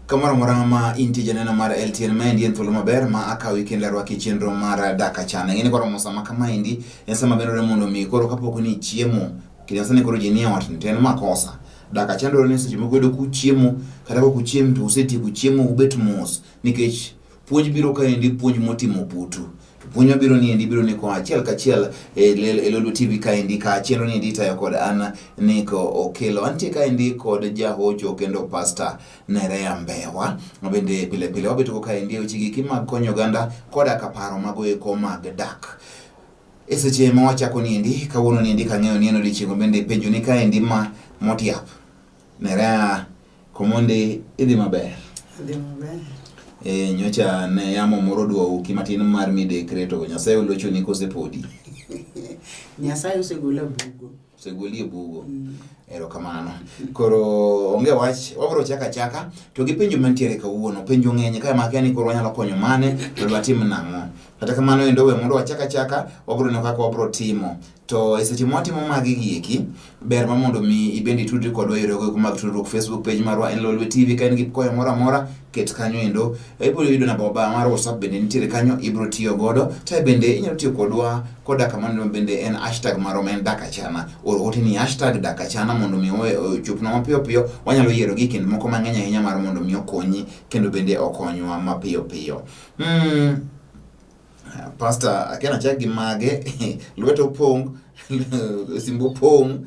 Kamoro amora ma intie janeno mar LTN, maendi en thuolo maber ma akawi kendo arwaki chenro mar Dak Achana. Ing'e ni koromo sama kamaendi en sama benore mondo mi koro kapok ni chiemo kendo sani koro ji nie ot ni to en makosa. Dak Achana dwaro ni seche moko yudo kuchiemo kata kok uchiem to usetieko chiemo ubet mos nikech puonj biro kaendi puonj motimo putu. To puonj mabiro ni endi biro ni koa achiel kachiel e Lolwe TV kaendi ka chenro ni endi itayo kod an Nico Okelo. Antie kaendi kod jahocho kendo pasta Nerea Mbewa ma bende pile pile wabet go kaendi e weche giki mag konyo oganda koda ka paro mago eko mag dak. E seche ma wachako ni endi kawuono ni endi kang'eyo ni en odiochieng' bende penjo ni kaendi ma motiap. Nerea Komondi idhi maber. Adhi maber. E, nyocha ne yamo moro duoki matin mar midekre to Nyasaye olochoni kose podi? Nyasaye osegola bugo. Osegoli e bugo. Erokamano. Koro onge wach, wabiro chako achaka to gi penjo mantiere kawuono. Penjo ng'eny kae ma akia ni koro wanyalo konyo mane to dwatim nang'o. Kata kamano endo we mondo wachak achaka, wabiro neno kaka wabiro timo. To e seche mwatimo magi gieki, ber ma mondo mi ibende itudri kodwa e yorego eko mag tudruok. Facebook page marwa en Lolwe TV. Ka in gi kwayo moro amora, ket kanyo endo. Ibiro yudo namba mar WhatsApp bende nitiere kanyo, ibiro tiyo godo. To bende inyalo tiyo kodwa koda kamano bende en hashtag marwa ma en Dak Achana. Or ote ni hashtag Dak Achana mondo mi ochopnwa mapiyo piyo. Wanyalo yiero gi kind moko mang'eny ahinya mar mondo mi okonyi kendo bende okonywa mapiyo piyo. Pastor, akia nachak gi mage, lweta opong', simba opong',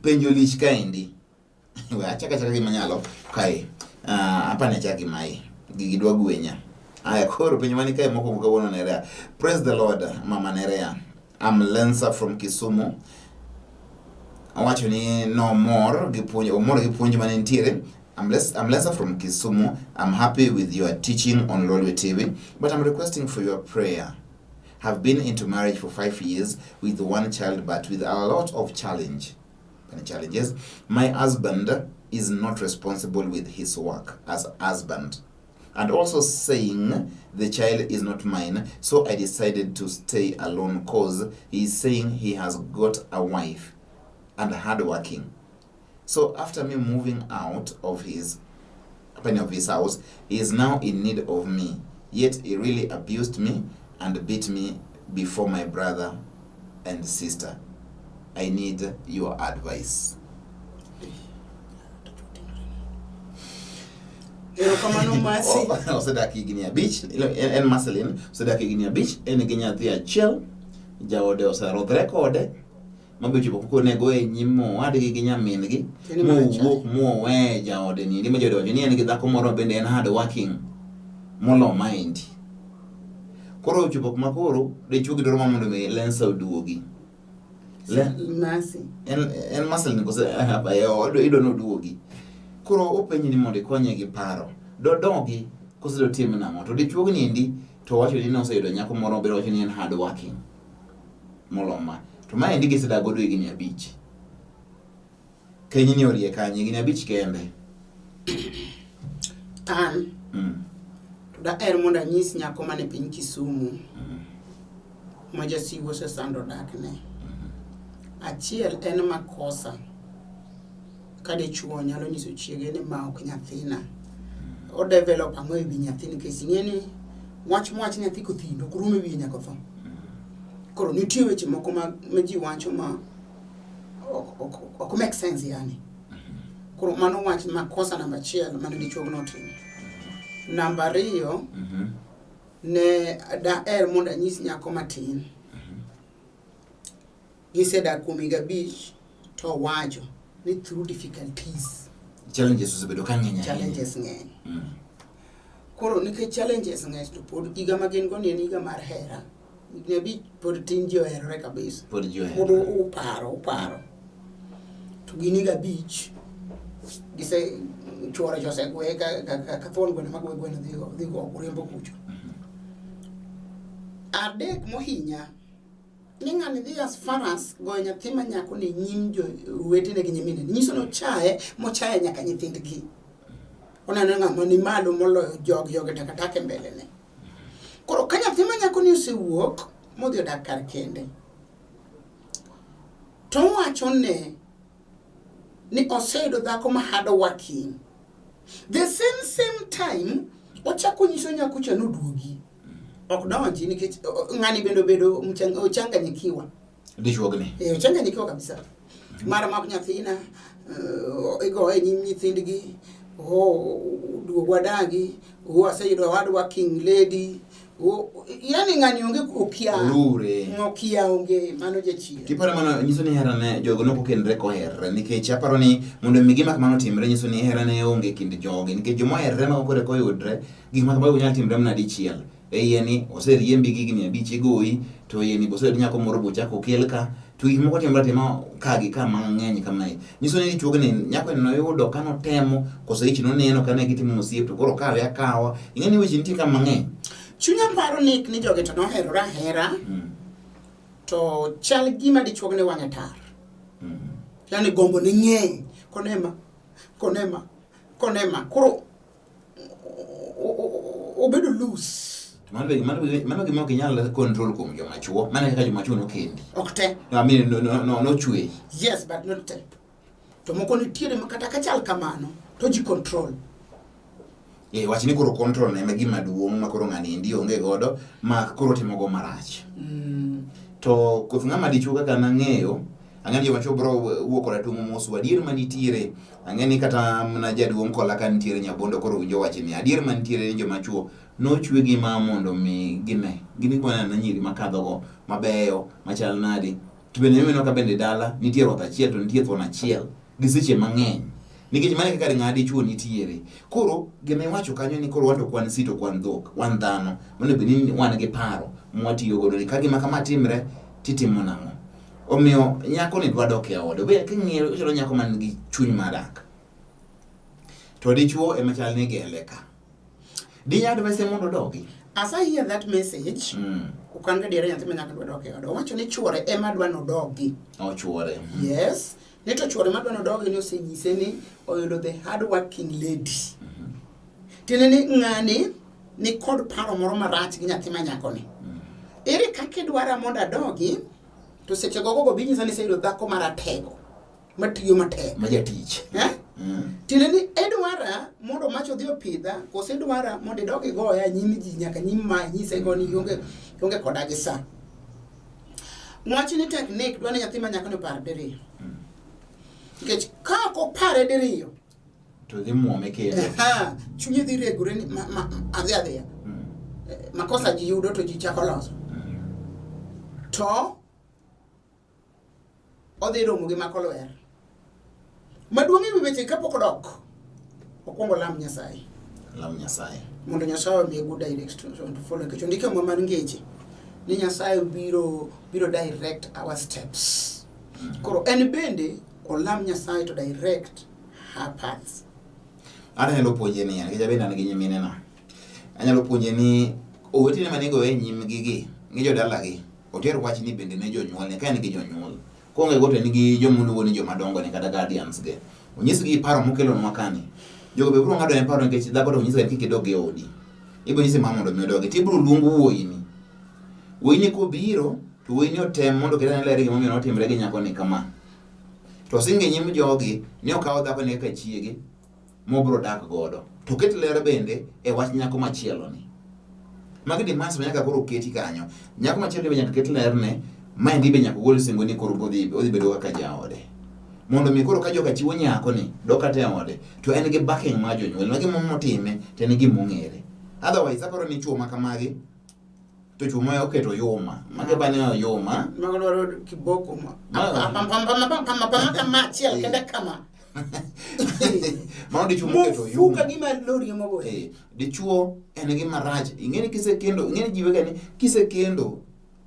penjo lich kaendi. We achak achaka gi manyalo kae. Apa ni achak gi mae, gigi dwa gwenya. Aya, koro penjo mani kae mokwongo kawuono Nerea. Praise the Lord, Mama Nerea. I'm Lensa from Kisumu. Owacho ni nomor gi puonj, omor gi puonj mane nitiere. I'm Lensa from Kisumu. I'm happy with your teaching on Lolwe TV, but I'm requesting for your prayer. Have been into marriage for 5 years with one child, but with a lot of challenge. And challenges. My husband is not responsible with his work as husband, and also saying the child is not mine, so I decided to stay alone cause he is saying he has got a wife and hardworking. So after me moving out of his of his house, he is now in need of me. Yet he really abused me and beat me before my brother and sister. I need your advice. Erokamano Masi. Osedak higni 5, en Marceline, osedak higni 5, en gi nyathi achiel, jaode oserodhre kode, mabe ochopo koko ne goye e nyim owadgi gi nyamin-gi, mowuok mowe jaode niendi, ma jaode wacho ni en gi dhako moro bende en hard working molo maendi. Koro ochopo kuma koro dichuo gi dwaro mar mondo mi Lensa oduogi. Mercy. En Marceline kose idwa ni oduogi. Koro openji ni mondo ikonye gi paro. Dodogi kose dotim nang'o? To dichuog niendi to owacho ni noseyudo nyako moro bende owacho ni en hard working molo ma. To maendi gisedak godo higni 5. Kenyni orie kanye higni 5 kende. An to daher mondo anyis nyako mane piny Kisumu ma jasigu osesando dakne. Achiel en makosa ka dichuo nyalo nyiso chiege ni ma ok nyathina. O develop ang'o e wi nyathi nikech ing'e ni wach mowach nyathi kothindo ok rum e wiye nyaka otho. Koro nitie weche moko ma ji wacho ma ok make sense yani. Koro mano wach makosa namba achiel mane dichuogno otimo. Namba 2, ne daher mondo anyis nyako matin. Gisedak kuom higa 5 to wacho ni through difficulties. Challenges osebedo ka ng'eny ahinya. Challenges ng'eny. Koro nikech challenges ng'eny to pod higa ma gin go ni en higa mar hera. Higni 5 pod tin ji oherore kabisa. Pod ji oherore. Pod uparo. To gin higa 5 gise chuore cha osegwe ka thuon gweno magwe gweno dhi go riembo kucho. 3 mohinya ni ng'ani dhi as far as goyo nyathi ma nyako ni nyim jowetene gi nyimine. Nyiso ni ochaye mochaye nyaka nyithindgi. Oneno ng'ama ni malo moloyo jogi jogi takataka e mbele ne. Koro ka nyathi ma nyako ni osewuok modhi odak kar kende, to owacho ne ni oseyudo dhako ma hard working. The same same time ochako nyiso nyako cha noduogi. Ok donji nikech ng'ani bende obedo ochanganyikiwa. Dichuogni. Eh, ochanganyikiwa kabisa. Mara mak nyathina igoye e nyim nyithindgi. Oh, duog wadagi. Oh, aseyudo owadwa king lady. Oh, yani ng'ani onge okia. Olure. Okia onge mano jachien. Tiparo mano nyiso ni herane jogo nok okendre koherre nikech aparo ni mondo mi gima kamano otimre nyiso ni herane onge e kind jogi nikech joma oherre ma kore koyudre gik ma kamago nyalo timre mana dichiel. E iye ni oseriembi gi higni abich igoyi to iye ni boseyud nyako moro bochako okel ka to gik moko timre atima ka gi ka mang'eny kamae. Nyiso ni dichuogni nyako ni noyudo ka notemo koso ich noneno kane gitimo osiep to koro okawe akawa. Ing'e ni weche nitie ka mang'eny. Chunya paro ni ni jogi to noherore ahera to chal gima dichuogne wang'e tar. Yani gombo ne ng'eny konema konema konema koro obedo loose. Mano be- mano be- mano gima ok inyal control kuom joma chuo. Mano e kaka joma chuo nokendi. Ok te. I mean, no, no, no, nochwe. Yes, but not te. To moko nitiere ma kata kachal kamano to ji control. Eh, wach ni koro control ne ema gima duong' ma koro ng'ani endi onge godo ma koro timogo marach. To koth ng'ama dichuo kaka nang'eyo, ang'e ni joma chuo bro wuok koda tung' mos adier manitiere. Ang'e ni kata mana jaduong' kola ka nitiere Nyabondo koro winjo wachni. Adier manitiere ni joma chuo nochwe gi ma mondo mi gine. Gin gik maneno nyiri makadhogo mabeyo machal nadi. To bende ineno ka bende dala nitie ruath achiel to nitie thuon achiel gi seche mang'eny. Nikech mano e kaka ng'a dichuo nitiere. Koro gima iwacho kanyo ni koro wan to ok wan sit ok wan dhok, wan dhano. Monego bed ni wan gi paro mwatiyo godo ni ka gima kama timre titimo nang'o. Omiyo nyako ni dwa dok e ode. Obe king'iyo ochalo nyako man gi chuny mar dak. To dichuo ema chal ni gele ka. Dinya advise mondo odogi. As I hear that message, ok an gadiera nyathi ma nyako dwa dok e ode. Owacho ni chuore ema dwa nodogi. Ochuore. Yes. Ni to chuore ma dwa nodogi ni osenyise ni oyudo the hard working lady. Tiende ni ng'ani ni kod paro moro marach gi nyathi ma nyakoni. Ere kaka idwara mondo adogi to seche gogo go binyisa ni iseyudo dhako maratego matiyo matek. Ma jatich. Eh? Tiende ni idwara mondo mach odhi opidha koso idwara mondo idog igoya nyim ji nyaka nyim ma inyise go ni ionge ionge koda gi sa. Wach ni tek Nick dwa ni nyathi ma nyako ni opar diriyo. Nikech ka ok opare diriyo To dhi muome kendo. Aha, chunye dhi regore ni ma, ma, adhi adhiya. Makosa ji yudo to ji chako loso. To odhi romo gi makolwer. Maduong' e wi weche kapok odok, okwongo lam Nyasaye. Lam Nyasaye. Mondo Nyasaye omiye good direction to follow. Nikech ondike e Muma mar Ngeche ni Nyasaye biro biro direct our steps. Koro en bende olam Nyasaye to direct her paths. An anyalo puonje niya, nikech abende an gi nyiminena. Anyalo puonje ni owetene mane goye e nyimgi gi, gi jodalagi, oter wach ni bende ne jonyuolne ka en gi jonyuol. Koonge go to en gi joma oluwo ni joma dongo ne kata guardians ge. Onyisgi paro mokelonwa kani. Jogo be biro ng'ado ne paro nikech dhako to onyisga ni kik idog e odi. Ibiro nyise ma mondo mi odogi. Tibiro luong wuoyini. Wuoyini kobiro to wuoyini otem mondo oket ane ler gimomiyo notimre gi nyakoni kama. To osingo e nyim jogi ni okawo dhakoni kaka chiege mobiro dak godo. To oket ler bende e wach nyako machielo ni. Magi demands ma nyaka koro keti kanyo. Nyako machielo be nyaka ket ler ne, maendi be nyaka ogol singo ni koro odhi odhi bedo kaka jaode. Mondo mi koro ka joka chiwo nyako ni dok kata e ode to en gi backing mar jonyuol. Magi motime to en gima ong'ere. Otherwise aparo ni chuo ma kamagi to chuo ma oketo yuma. Magi bane oyuma. Mago dwaro kiboko ma. Pam pam pam pam pam pam kama achiel kende kama. Mano dichuo moketo yuma. Mofuka gima lori ema goyo. Eh, dichuo en gima rach. Ing'e ni kisekendo, ing'e ni ji wega ni kisekendo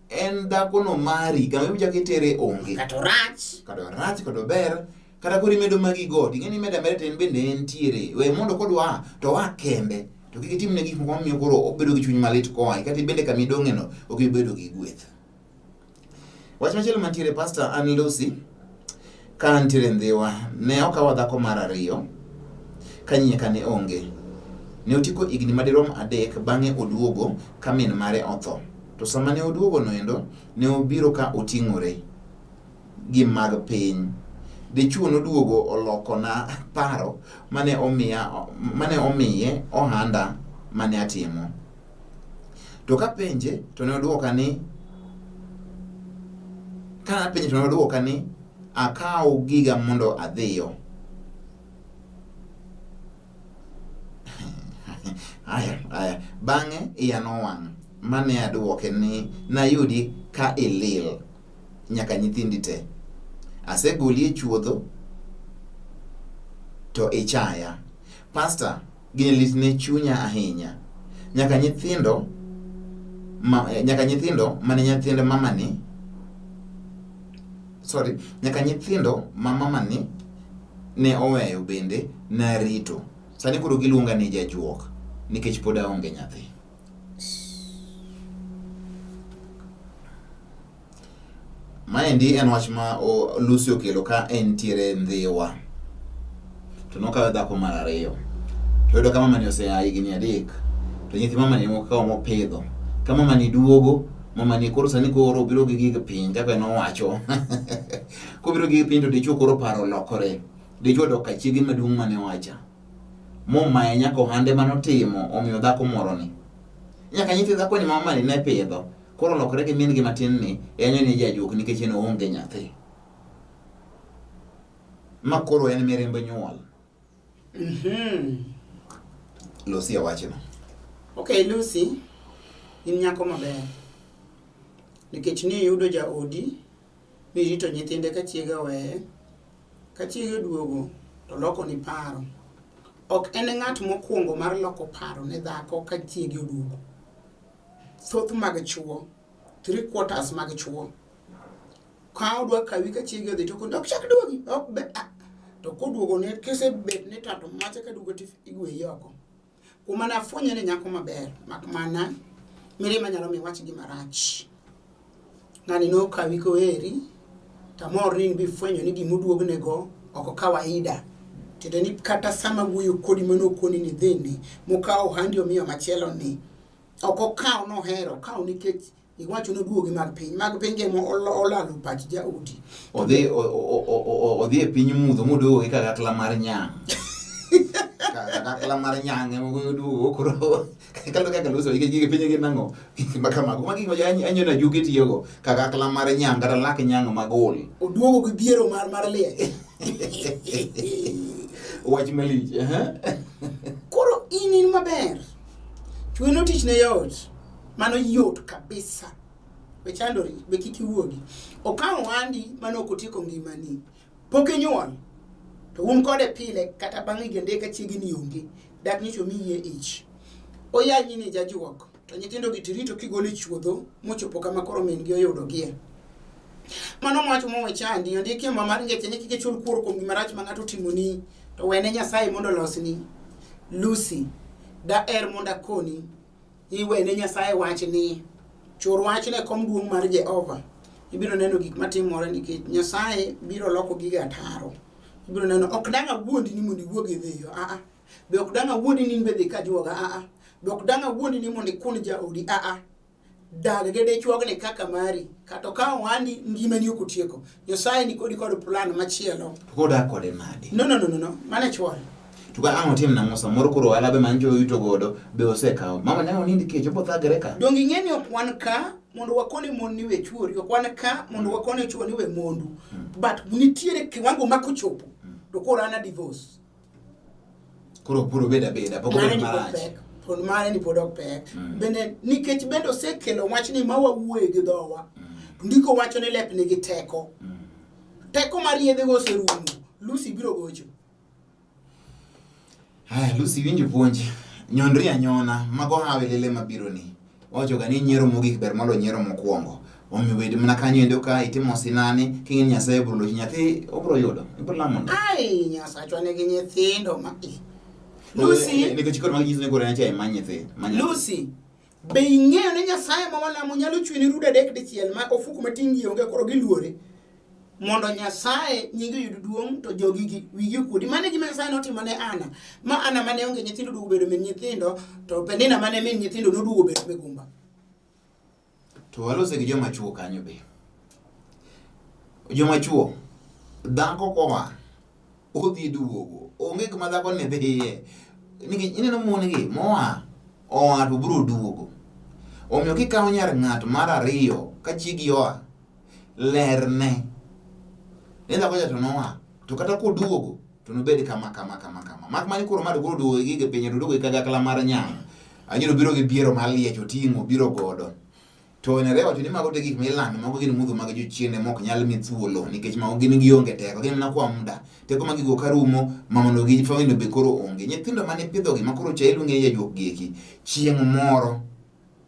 en dhakono mari, kama ichako itere onge. Kata orach. Kata orach, kata ober, kata koro imedo magi go, ing'e ni imedo ameda to en bende entiere. We mondo kodwa a, to oa kende. To kik itimne gik moko mamiyo koro obedo gi chuny malit koa, kata ibende kama idong'eno ok ibedo gi gweth. Wach machielo mantiere Pastor an Lucy ka antiere Ndhiwa ne okawa dhako mar ariyo ka nyieka ne onge. Ne otieko higni madirom 3 bang'e oduogo ka min mare otho. To sama ne oduogo noendo ne obiro ka oting'ore gi mag piny. Dichuo noduogo olokona paro mane omiya mane omiye ohanda mane atimo. To kapenje to ne odwoka ni ka apenje to ne odwoka ni akaw giga mondo adhiyo. Aya, aya. Bang'e iya nowang' mane adwoke ni nayudi ka ilil nyaka nyithindi te. Asegoli e chuodho to ichaya. Pastor, gini lit ne chunya ahinya. Nyaka nyithindo ma, nyaka nyithindo mane nyithind mamani sorry, nyaka nyithindo ma mamani ne oweyo bende narito. Sani koro giluonga ni jajuok nikech pod aonge nyathi. Maendi en wach ma Lucy okelo ka entiere Ndhiwa. To nokawe dhako mar ariyo. To oyudo ka mamani osea higni 3. To nyithi mamani mokawo mopidho. Ka mamani duogo, mamani koro sani koro obiro gi gig piny kaka nowacho. Kobiro gi gig piny to dichuo koro paro olokore. Dichuo dok ka chiege maduong' mane oacha. Momaye nyaka ohande manotimo omiyo dhako moro ni. Nyaka nyithi dhako ni mamani ne pidho. Koro olokore gi min gi matin ni enyo ni jajuok nikech en oonge nyathi. Ma koro en mirimb nyuol. Lucy awachno. Okay, Lucy, in nyako maber. Nikech ni iyudo jaodi, mirito nyithinde ka chiege oweye, ka chiege oduogo to loko ni paro. Ok en ng'at mokwongo mar loko paro ne dhako ka chiege oduogo. Thoth mag chuo, 3/4 mag chuo, ka odwa kawi ka chiege odhi to ok chak duogi, ok be to koduogo ne kisebet ni tato macha ka duogo to igweyi oko. Kuom mano afwenyo ni nyako maber, mak mana mirima nyalo miyo wach gima rach. Ng'ani nokawi koheri, tamor ni in be ifwenyo ni gima oduognego ok kawaida. Tiende ni kata sama wuoyo kodi mano okoni ni dhini, mokawo ohandi omiyo machielo ni. Ok okaw nohero, okaw nikech iwacho ni oduogi mag piny. Mag piny gi ema olalo pach jaodi. Odhi odhi e piny mudho moduogo gi kagakla mar nyang'. Kagakla mar nyang' ema oduogo koro kaluwore kaka loso nikech gige piny gin ang'o? Gik ma kamago. Magi gik ma anyono ajuoke tiyogo. Kagakla mar nyang' kata lak nyang' magol. Oduogo gi biero mar liech. Wach malich. Koro in maber. Chweno tich ne yot. Mano yot kabisa. We chandori, be kik iwuogi. Okawo ohandi mano ok otieko ngimani. Pok inyuol. To un kode pile kata bang' higa adek ka chiegi ni onge. Dak nyocha omiyi ich. Oyanyi ni jajuok. To nyithindo gi tirito kigolo e chuodho mochopo kama koro min gi oyudogie. Mano mwacho mowe chandi, ondiki e Muma mar ngeche ni kik ichul kuor kuom gima rach ma ng'ato otimoni, to wene Nyasaye mondo olosni. Lucy, daher mondo akoni ni wene Nyasaye wachni. Chor wachne e kom duong' mar Jehova. Ibiro neno gik matimore nikech Nyasaye biro loko gigo ataro. Ibiro neno, ok dang' awuondi ni mondo iwuog idhiyo, aa. Be ok dang' awuondi ni in be dhi ka juoga, aa. Be ok dang' awuondi ni mondo ikun jaodi, aa. Dag gi dichuogni kaka mari, kata okawo ohandi ngimani ok otieko. Nyasaye ni kodi kod plan machielo. To kodak kode nade? No, no, no, no, no. Mano e chuore. To ka ang' otim nang'o samoro koro ohala be manjo oyuto godo be osekawo. Mama ne onind kech obo thagre ka. Donge ing'e ni ok wan ka mondo wakone mon ni we chuori, ok wan ka mondo wakone chuo ni we mondu. But nitiere kiwango ma kochopo to koro an a divorce. Koro puro beda beda pok obedo marach. Pod mare ni pod ok pek. Bende nikech bende osekelo wachni ma wawuoye gi dhowa. Ndiko wacho ni lep nigi teko. Teko mar yedhego oserumo. Lucy biro gocho. Haya, Lucy winjo puonj. Nyondri anyona, mago hawi lele mabiro ni. Wacho ga ni nyiero mogik ber molo nyiero mokwongo. Omiyo bed mana kanyo endo ka itimo sinani, king'e ni Nyasaye biro lochi nyathi obiro yudo. Ibiro lamo ndo. Ai, Nyasachwa nigi nyithindo ma Lucy, Nikech koro magi nyiso ni koro en achiel ma nyathi. ma nyathi. Lucy, be ing'eyo ni Nyasaye ma walamo nyalo chweni rude adek dichiel ma ofuku mating' gi onge koro giluore. Mondo Nyasaye nyinge oyud duong' to jogi gi wigi okuodi. Mano e gima Nyasaye notimo ne Ana. Ma Ana mane onge nyithindo oduogo bedo min nyithindo, to Penina mane min nyithindo noduogo bedo migumba. To walose gi joma chuo kanyo be. Joma chuo. Dhako koa odhi duogo, onge kuma dhako ni dhiye. Nikech ineno mon gi moa oa to biro duogo. Omiyo kikawo nyar ng'ato mar ariyo ka chiegi oa, lerne ni dhako cha to noa to kata koduogo to nobed kama kama kama kama. Mak mana ni koro ma to koro oduogo gi gige piny to oduogo gi kagakla mar nyang'. Anyiro biro gi biero mar liech oting'o obiro godo. To onere wacho ni mago te gik milando, mago gin mudho mag jochiende mok nyal mi thuolo nikech mago gin gionge teko, gin mana kwa muda. Teko ma gigo karumo, ma mondo gifwenyo be koro onge. Nyithindo mane ipidhogi ma koro cha iluongi ni jajuok gi eki, chieng' moro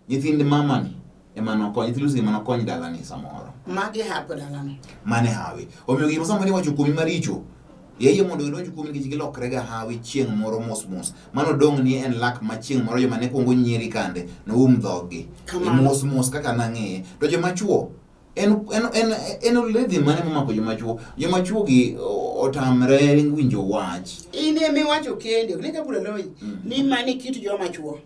nyithind mamani ema nokony, nyithind Lucy ema nokony dalani samoro. Magi hap dalano. Mane hawi. Omiyo gima samoro iwacho kuomi maricho, yeye mondo gidonj kuomi nikech gilokre ga hawi chieng' moro mos mos. Mano dong' ni en lak ma chieng' moro joma ne kwongo nyieri kande noum dhoggi. Kamano. Mos mos kaka nang'eye. To joma chuo en en en en oledhi mane momako joma chuo? Joma chuo gi otamre winjo wach. In ema iwacho kende, ok ni ka bura loyi, ni mani kit joma chuo.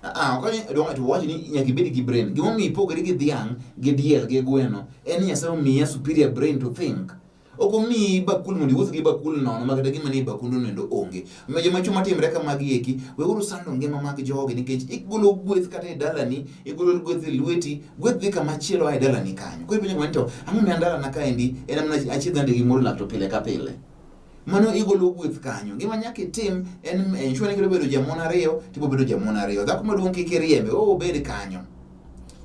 Ah, ok ni dong' to wach ni nyaka ibed gi brain. Gimomiyo ipogori gi dhiang', gi diel, gi gweno, en ni Nyasaye omiya superior brain to think. Ok omiyi bakul mondo iwuoth gi bakul nono ma kata gima nie bakundo noendo onge. Omiyo joma chwo matimre kamagi eki, weuru sando ngima mag jogi nikech igolo gweth kata e dalani, igolo gweth e lweti, gweth dhi kama chielo a e dalani kanyo. Koro ipenjo ng'ama ni to ang'o momiyo an dalana kaendi en mana achiedh nade gi moro lak to pile ka pile. Mano igolo gweth kanyo. Gima nyaka itim en ensure ni kidwa bedo jamon ariyo, tibiro bedo jamon ariyo. Dhako maduong' kik iriembe, o obed kanyo.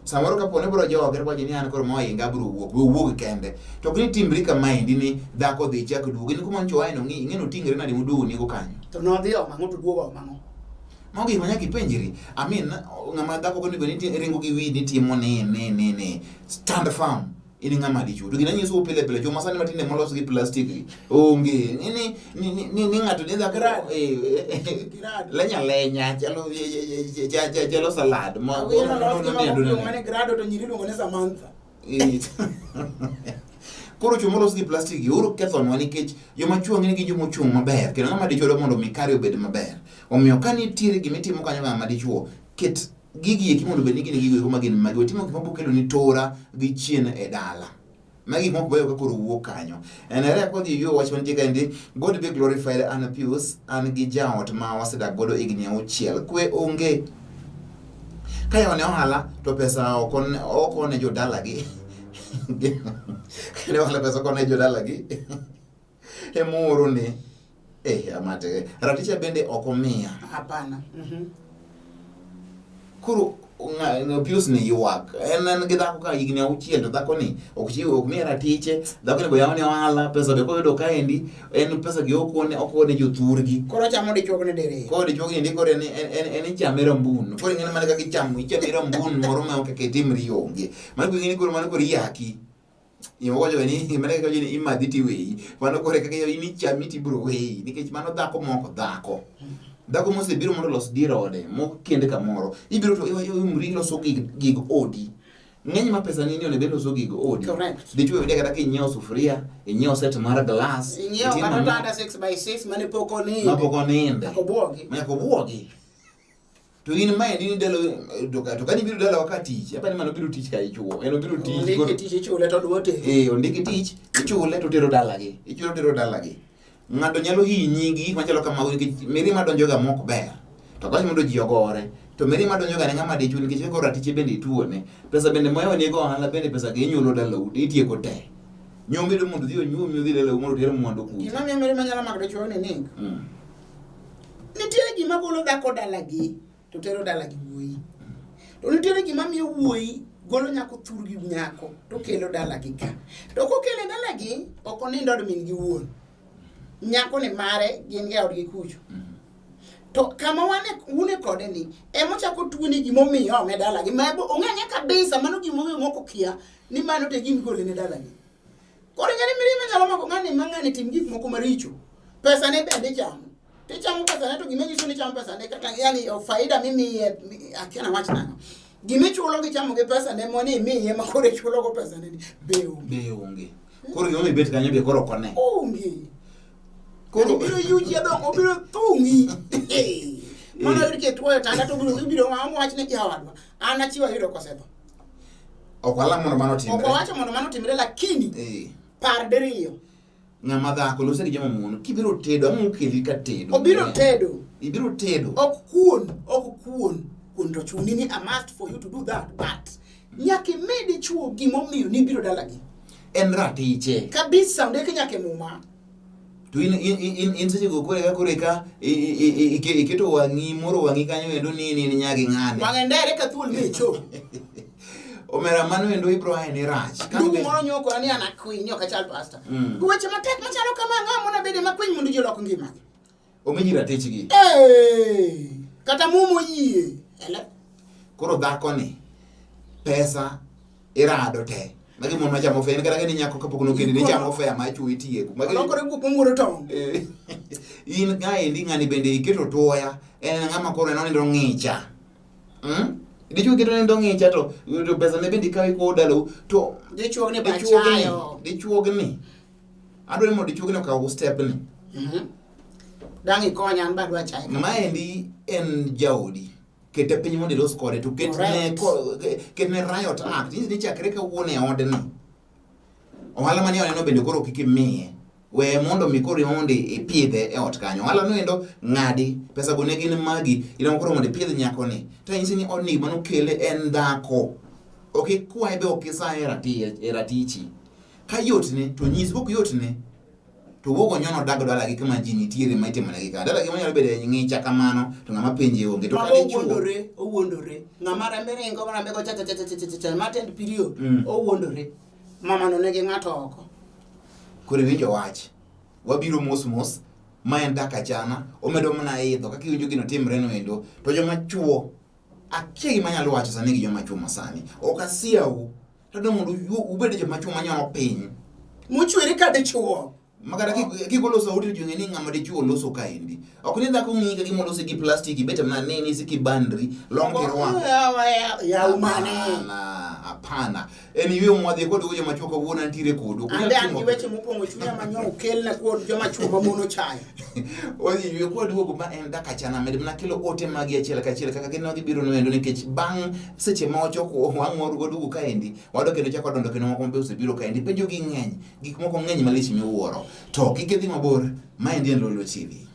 Samoro kapo ni biro joge to wacho ni an koro mohinga abiro wuok, we owuog kende. To ok ni timri kamaendi ni dhako dhi chak duogo. In kuma nyocha oae no ng'i, ing'e ni oting're nade moduogo nigo kanyo. To nodhi omo ang'o to duogo omo ang'o? Mago gik ma nyaka ipenjri. I mean, ng'ama dhako ok onego ni ringo gi wiyi ni timo ni ni ni ni. Stand firm. In ng'ama dichuo. To gina nyisou pile pile, joma sani matinde molos gi plastic gi onge. Ni ni ni ni ni ng'ato ni dhako eh, lenya lenya chalo chalo salad ma Awino los gi mago mane grado to nyiri iluongo ni Samantha. Koro chwo molos gi plastic gi uru kethonwa nikech joma chwo ng'eni gin joma ochung' maber kendo ng'ama dichuo dwa mondo mi kare obed maber. Omiyo ka nitiere gima itimo kanyo ng'ama dichuo, ket gigi eki mondo obed ni gin gigo eko ma gin magi. Watimo gik mabiro kelo ni tora gi chien e dala. Magi gik moko beyo ka koro wuok kanyo. En ere kodhi yo wach mantie kaendi, God be glorified an Pius, an gi jaot ma wasedak godo higni auchiel. Kwe onge. Ka yawo ne ohala to pesa ok one jodalagi. Kane ohala pesa ok one jodalagi. Emooro ne. Eh, amate. Raticha bende ok omiya. Hapana. Koro Pius ni ywak. En en gi dhako ka higni auchiel to dhako ni ok chiw ok miye ratiche, dhako ni be yawo ne ohala, pesa be koyudo kaendi en pesa gi ok one ok one jothurgi. Koro chamo dichuo ni diriyo. Koro dichuo ni koro en en en ichame rambun. Koro ing'e mana kaka ichamo ichame rambun moro ma ok kaka itimri onge. Mano koro ing'e ni koro mano koro iyaki. Iwacho ni mano kaka ni imadhi tiweyi. Mano koro kaka in ichami tibiro weyi nikech mano dhako moko dhako. Dhako mosebiro mondo olos dier ode mokende kamoro. Ibiro to iumri iloso gig gig odi. Ng'eny ma pesa ni ni onego loso gig odi. Correct. Dichuo yude kata kinyiewo sufuria, inyiewo set mar glass, Inyiewo itimo kata ang'o, otanda 6 by 6 mane pok oninde. ma pok oninde. Nyaka obuogi. Ma nyaka obuogi. To in maendi ni dala to ka to ka nibiro dalawa ka tich, apani mano biro tich ka ichuo. En obiro tich. Ondike koro- tich ichule to odwa tero. Eh, ondiki tich, ichule to otero dalagi. Ichule otero dalagi. Ng'ato nyalo hinyi gi gik machalo kamago nikech mirima donjoga mok ber. To ok mondo ji ogore. To mirima donjoga ne ng'ama dichuo nikech koro ratiche bende ituone. Pesa bende moyawo nego ohala bende pesa gi inyulo dalau, itieko te. Nyombi do mondo odhi onyuomi odhi dalau mondo oter mwandu kucha. Gima miyo mirima nyalo mako dichuo ni ning. Nitiere gima golo dhako dalagi to tero dalagi wuoyi. To nitiere gima miyo wuoyi golo nyako thurgi nyako to kelo dalagi ka. To kokele dalagi ok onind od min gi wuon. Nyako ni mare gin gi odgi kucho. To kama wane une kode ni ema ochako tuoni gimomiyo ome dalagi. Ma ong'e ang'e kabisa mano gimomiyo moko kia ni mano to e gima igole ne dalagi. Koro ing'e ni mirima nyalo mako ng'ani ma ng'ani tim gik moko maricho. Pesa ne bende ichamo. Tichamo pesa ne to gima nyiso ni ichamo pesa ne kata yani faida mimiye akia nawach nang'o. Gima ichulo gi chamo gi pesa ne moni imiye ma koro ichulo go pesa ne ni be onge. Be onge. Koro gima omiyo ibet kanyo be koro ok one. Onge. Koro obiro yuchi adong obiro thung'i. Mano yud kitwoyo tanda to obiro ibiro wach ne jawadwa. An achiwo ayudo kosetho. Ok walam mondo mano Ok otimre. wawacho mondo mano otimre lakini Eh. par diriyo. Ng'ama dhako lose gi joma mon. Kibiro tedo, ang'o mokeli ka tedo? Obiro tedo. Ibiro tedo. Ok kuon, ok kuon. Kuon to chuni ni a must for you to do that, but nyaka imi dichuo gimomiyo nibiro dalagi. En ratiche. Kabisa, ondiki nyaka e muma. To in in in in seche go kore ka kore ka iketo wang'i moro wang'i kanyo endo ni in nyagi ng'ane. Wang'e ndere ka thuol mecho. Omera mano endo ibro ae ni rach. Ndugu moro nyokora ni an akwiny ok achal pasta. Weche matek machalo kama ang'o mona bede makwiny mondo ji olok ngimagi. Omi ji ratichgi. Hey! Kata mumo yie. Ele. Koro dhako ni pesa irado te. Magi mon machamo fea, kata ka ni nyako kapok nokendi ni chamo fea ma chwo itieko. Magi Olokore guok momuro tong'. In kaendi ng'ani bende iketo tuoya, en ng'ama koro en onindo ng'icha. Dichuo iketo nindo ng'icha to to pesa ne bende ikawo ikowo dalau to Dichuogni bachayo. Dichuogni. Adwaro ni mondo dichuogni okaw step ni. Dang' ikonya an be adwa chaye. Maendi en jaodi. Kete piny mondo ilos kode to ketne ketne riot act. Nyisi ni chakre kawuono e odni. Ohala manie odno bende koro kik imiye. We mondo mi koro mondo ipidhe e ot kanyo. Ohala no endo ng'adi. Pesa go ne gin magi. Ino koro mondo ipidh nyako ni. To nyisi ni odni manokele en dhako. Ok ikwaye be ok isaye e ratichi. Ka yotne to nyisi, kok yotne to wuog onyono dag dalagi kama ji nitiere ma itimo negi ka. Dalagi manyalo bedo e ng'icha kamano to ng'ama penje onge. To ka dichuo owuondore, owuondore. Ng'ama rembe ringo, rembe go cha cha cha cha cha cha ma tend period. Owuondore. Mama no nigi ng'ato oko. Koro iwinjo wach. Wabiro mos mos. Ma en dak achana, omedo mana idho kaka iwinjo gino timre no endo. To joma chuo, akia gima anyalo wacho sani gi joma chuo masani. Ok asiau. To mondo ubed joma chuo manyono piny. Mochwere ka dichuo. Makata kigolo sauti to ji ong'e ni ng'ama dichuo loso kaendi. Ok ni dhako ng'i ka gima olosi gi plastic ibet mana nini isik ibandri long kirwako. Yaw mane. Hapana. En yweyo mwadhi kod joma chuo kawuono antiere kodu. An be an gi weche mopong'o chunya ma nyo okelna kuom joma chuo ma mon ochayo. Odhi ywe kwaduogo ma en dak achana med mana kelo ote magi achiel kachiel kaka gin gibiro noendo nikech bang' seche ma ochoko wang' waduogo kaendi wadok kendo chako donjo kendo moko mabe osebiro kaendi penjo gi ng'eny gik moko ng'eny malich miwuoro to kik idhi mabor maendi en Lolwe TV.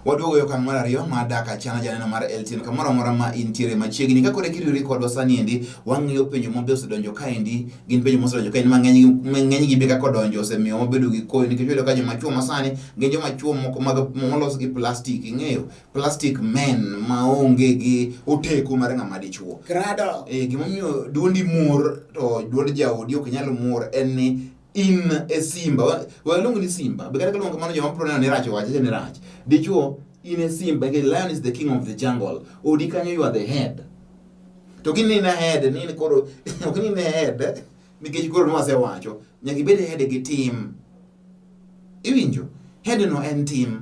Waduogo e okang' mar ariyo mar dak achana janeno mar LTN kamoro amora ma intiere machiegni. Ka koro iriwri kodwa sani endi, wang'iyo penjo mabe osedonjo kaendi, gin penjo mosedonjo kaendi mang'eny ng'enygi be kaka odonjo osemiyo wabedo gi koyo nikech wayudo ka joma chuo masani gin joma chuo moko mag molos gi plastic, ing'eyo plastic men maonge gi oteku mar ng'ama dichuo. Grado. Gimomiyo duondi mor to duond jaodi ok nyal mor en ni in e simba. Waluongo ni simba. Be kata kaluongo kamano joma biro neno ni rach owacho ni rach. Dichuo in e simba nikech lion is the king of the jungle. Odi kanyo you are the head. To gin ni in a head ni in koro ok ni in a head nikech koro nwasewacho nyaka ibed head gi tim. Iwinjo? Head no en tim.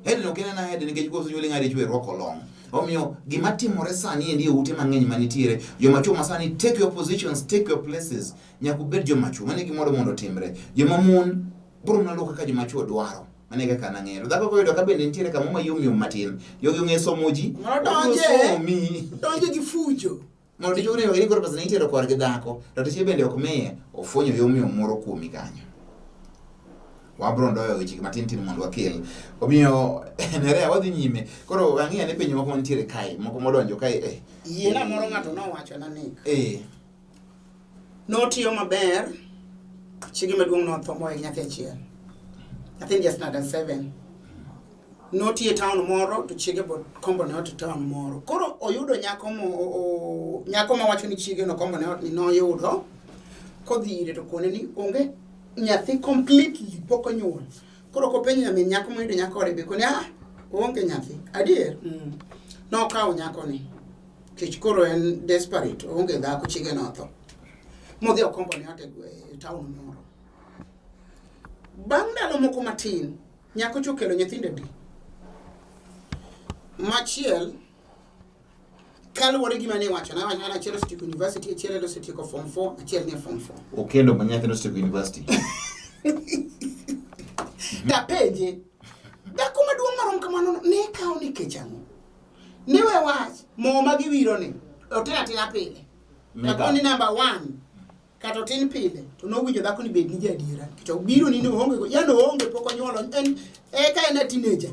Head no ok en ana head nikech kosenyuoli ng'a dichuo irwako long. Omiyo gima timore sani endi e ute mang'eny manitiere, joma chuo masani take your positions, take your places. Nyaka ubed joma chuo, mano e gima wadwa mondo otimre. Joma mon biro mana luwo kaka joma chuo dwaro. Mano e kaka nang'eyo. Dhako koyudo ka bende nitiere kamoro mayom yom matin, jogi ong'e somo ji, Donje. somi. Donje gi fujo. Mondo dichuo ni ni koro pesa ne itero korgi dhako, to tiche bende ok miye, ofwenyo yom yom moro kuomi kanyo. Wabro ndoyo weche matin tin mondo wakel. Omiyo Nerea wadhi nyime. Koro ang'i ane penjo moko mantiere kae, moko modonjo kae. Yiena moro ng'ato nowacho na Nick. Notiyo maber, chiege maduong' notho mowe gi nyathi achiel. Nyathi ni standard 7. Notiyo e town moro to chiege bo kombo ne ot e town moro. Koro oyudo nyako mo nyako mawacho ni chiege no kombo ne ot ni noyudo kodhi ire to kone ni onge nyathi completely pok onyuol. Koro kopenjo nyamin nyako moyudo nyako ode be kone ah oonge nyathi. Adier? Nokawo nyako ni. Kech koro en desperate, oonge dhako, chiege notho. Modhi okombo ne ot e town moro. Bang' ndalo moko matin, nyako cha okelo nyithindo adi? Machiel kaluwore gi mane iwacho na wacho achiel osetieko university, achiel osetieko form 4, achiel nie form 4. Okendo ma nyathine osetieko university. Tapenje, dhako maduong' marom kamano ne kawo nikech ang'o? Ni we wach, mo ma giwiro ni, otin atina pile. Dhako ni number 1 kata otin pile to nowinjo dhako ni bed ni jaadiera nikech obiro ni oonge go yani oonge pok onyuolo en eka en a teenager.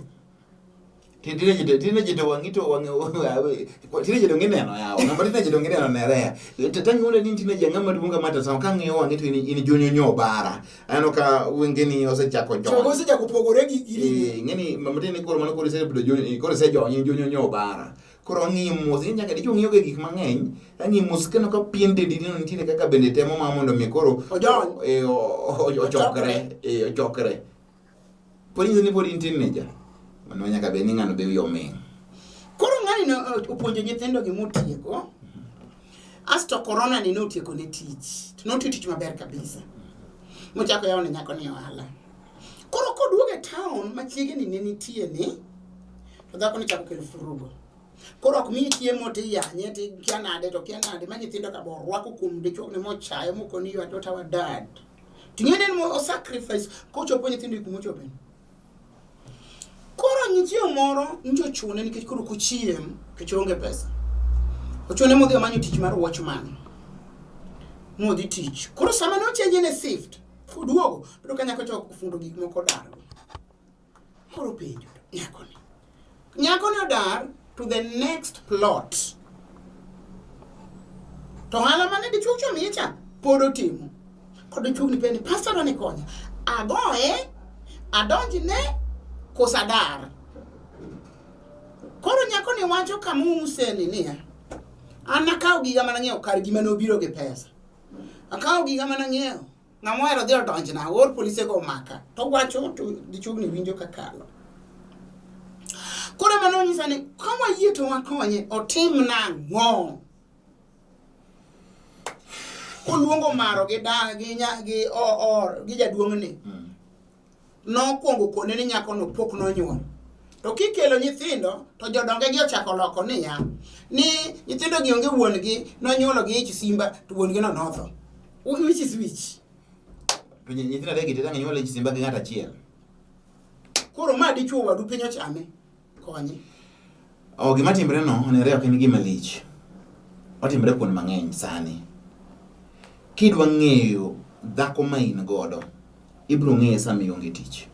Teenager to wang'i to wang'e teenager donge ineno yawa ng'ama teenager donge ineno nere ya to tang'o ni teenager ng'ama duong' kama to sama kang'iyo wang'i to in jonyonyo bara aneno ka wengeni osechako jony. Chogo osechako pogore gi gi Eh, ing'eni mama tin koro mano koro isebedo jony koro isejony in jonyonyo bara. Koro ang'iyo mos, ing'e nyaka dichuo ng'iyo ga gik mang'eny, ang'iyo mos kendo ka pien dendi neno nitiere kaka bende temo ma mondo mi koro Ojony. eh, ochokre, eh, ochokre. Pod inyiso ni pod in teenager. Mano nyaka bed ni ng'ano be wiye oming'. Koro ng'ani ne opuonjo nyithindo gi motieko. Asto corona ni notieko ne tich. To notiyo tich maber kabisa. Mochako yawo ne nyako ni ohala. Koro koduogo e town ma chiegni ne nitie ni, to dhako ni chako kelo furugo. Koro ok miyi chiemo to iyanye to ikia nade to kia nade ma nyithindo ka bo orwako kuom dichuo ni mochayo mokoni you are not our dad. To ing'e ni en mo sacrifice kochopo nyithindo e kuma ochope. Koro chieng' moro nyocha ochune nikech koro ok ochiem nikech oonge pesa. Ochune modhi omanyo tich mar watchman. Modhi tich. Koro sama ne ochenje ne shift, koduogo, oyudo ka nyako cha ofundo gik moko odar. Koro penjo nyakoni. Nyakoni odar to the next plot. To ohala mane dichuo cha miye cha pod otimo. Kod dichuo ni penjo, pastor dwa ni konya. Agoye, adonjne, koso adar. Koro nyakoni wacho kama ouse ni niya, an akawo giga mana ng'iewo kar gima nobiro gi pesa. Akawo giga mana ng'iewo. Ng'ama ohero dhi odonjna, oor polise go omaka. To wacho to dichuogni winjo kakalo. Koro mano onyisa ni ka wayie to wakonye, otim nang'o? Koluongo maro gi da gi nya gi o o gi jaduong'ni. Nokwongo kone ni nyakono pok nonyuol. To kikelo nyithindo to jodonge gi ochako loko niya ni nyithindo gi onge wuon gi nonyuolo gi ich simba to wuon gi no notho. Which is which? To nyithindo adek gi tete nyuolo ich simba gi ng'ato achiel. Koro ma dichuo wadu piny ochame. Konye. Oh, gima timre no onere ok en gima lich. Otimre kuond mang'eny sani. Kidwa ng'eyo dhako ma in godo, ibiro ng'eye sama ionge tich.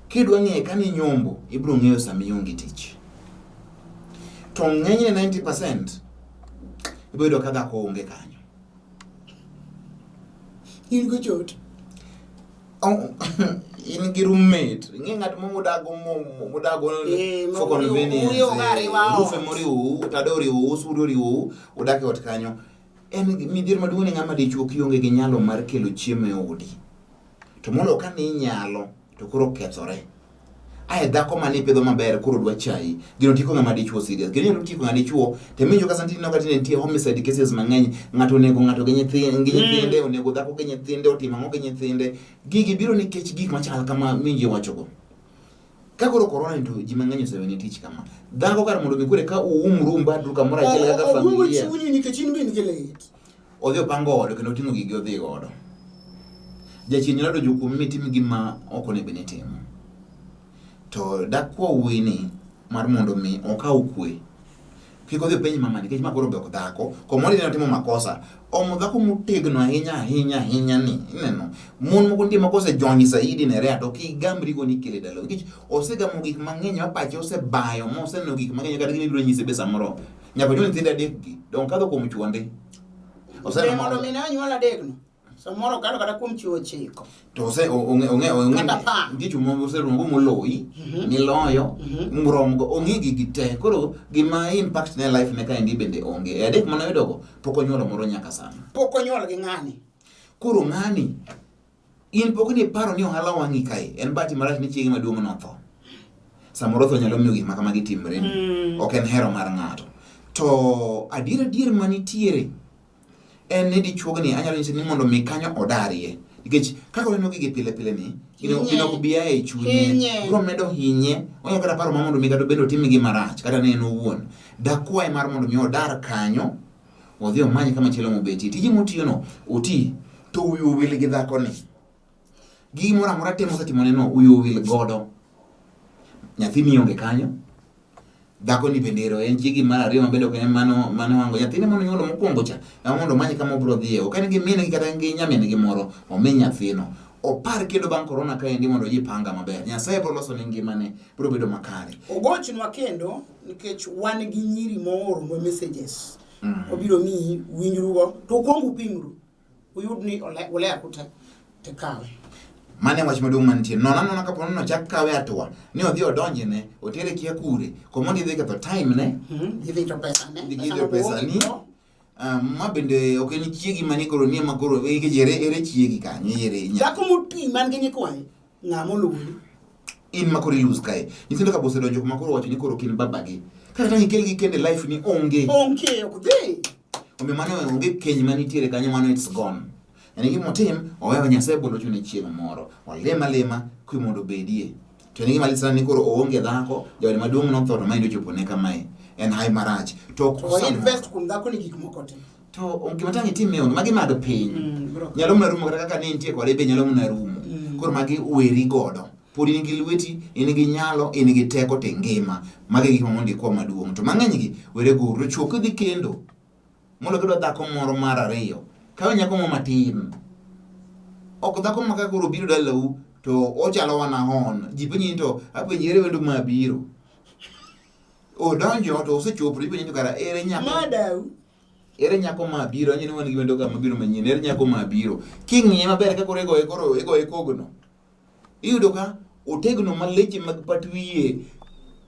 Kidwa ng'eye ka ninyombo, ibiro ng'eyo sama ionge tich. To ng'enyne 90% ibiro yudo ka dhako onge kanyo. In go chot. Oh, in gi roommate ing'e ng'at mo mudago mudago eh, for convenience uriwo ga ariwa ot. rufe moriwou tado oriwou suri oriwou udak e ot kanyo en midhiero maduong' ne ng'ama dichuo kionge gi nyalo mar kelo chiemo e odi to molo ka ni inyalo to koro okethore ae dhako mane ipidho maber koro dwa chayi gino tieko ng'ama dichuo serious gino nyalo tieko ng'ama dichuo to iwinjo ka sani ka tinde nitie homicide cases mang'eny ng'ato onego ng'ato gi nyithinde gi nyithinde mm. onego dhako gi nyithinde otimo ang'o gi nyithinde gigi biro nikech gik machal kama minji wachogo ka koro corona to ji mang'eny osewene tich kama dhako kar mondo mi kore ka uumru umbadru kamoro achiel kaka familia chunyi nikech in be in gi lit odhi opango ode kendo oting'o gigi odhi godo jachien nyalo donjo kuomi mitim gima ok onego bed ni itimo to dakwa wuoyini mar mondo mi okaw kwe kik odhi openj mama nikech ma koro be ok dhako komoni ne otimo makosa omo dhako motegno ahinya ahinya ahinya ni ineno mon moko nitie moko osejony saidi nerea to kigamrigo ni kele dalo nikech osegamo gik mang'eny ma pache osebayo ma oseneno gik mang'eny kata gima ibiro nyise be samoro nyaka onyuol nyithindo adek gi donge kadho kuom chuo ndi Be mondo mi ne onyuol adekno samoro okalo kata kuom chiwo ochiko to ose ong'e ong'e ong'e Kata apar. nitie chuo moko oseromo moloyi miloyo mromgo ong'e gigi te koro gima impact ne life ne kaendi bende onge e adek mane oyudogo pok onyuolo moro nyaka sani pok onyuol gi ng'ani koro ng'ani In pok ni paro ni ohala wang'i kae, en bahati marach ni chiegi maduong' notho. Samoro tho nyalo miyo gik ma kamagi timre ni. Ok en hero mar ng'ato. To adier adier manitiere, En ni dichuogni anyalo nyise ni mondo mi kanyo odarie. Nikech kaka oneno gigi pile pile ni, gino gino ok bi a e chunye. Hinye. Biro medo hinye, onyalo kata paro ma mondo mi kata obed otim gima rach kata ne en owuon. Dakwaye mar mondo mi odar kanyo, odhi omany kama chielo mobetie. Tije motiyono, oti, to wiye owil gi dhakoni. Gimoro amora te mosetimoneno, wiye owil godo. Nyathi mionge kanyo, dhako ni bende ero en chiegi mar ariyo ma bende ok en mano mano wango nyathine mano nyuolo mokwongo cha ema mondo omany kama obiro dhiye ok en gi min gi kata gi nyamin gi moro omi nyathino opar kendo bang' korona kaendi mondo ojipanga maber Nyasaye biro loso ne ngimane biro bedo makare Ogochnwa kendo nikech wan gi nyiri mooronwa messages. Obiro miyi winjrugo to ukwong upimru. Uyud ni uler kute tikawe. Mano e wach maduong' mantie. Nona nona kapo ni nochak kawe atua ni odhi odonjne, otere kia kure, komondi dhi ketho time ne, Dhi to pesa ne. dhi ketho pesa ni. Ma bende ok en chiegi mani koro nie ma koro nikech ere ere chiegi kanyo ere nya. Dhako moti man gi nyikwaye ng'ama oluwoni. In ma koro ilose kae. Nyithindo ka osedonjo kuma koro wacho ni koro ok in babagi. Kata tang' ikel gi kende life ni onge. Onge ok dhi. Omiyo mano onge keny manitiere kanyo mano it's gone. En gima otim, oweyo Nyasaye biro lochone chieng' moro. Olem alema kwe mondo obedie. To en gima lit sana ni koro oonge dhako, jaode maduong' notho to maendi ochopone kamae. En hawi marach. To ok To invest kuom dhako ni gik moko te. To gima tang' itime onge, magi mag piny. Nyalo mana rumo kata kaka ne intie kode be nyalo mana rumo. Koro magi weri godo. Pod in gi lweti, in gi nyalo, in gi teko to ingima. Magi e gik ma mondo ikwa maduong'. To mang'eny gi were go. To chwo kidhi kendo, mondo kidwa dhako moro mar ariyo, kaw nyako moro matin. Ok dhako ma ka koro obiro dalau to ochalo wana hon. Ji penji ni to apenji ere wendo ma biro. Odonjo to osechopo to ipenji ni to kara ere nyako. Madau. Ere nyako ma biro, anyi ni wan gi wendo ka mabiro manyien, ere nyako ma biro. King'iye maber ka koro igoye koro igoye kogno. Iyudo ka otegno ma leche mag pat wiye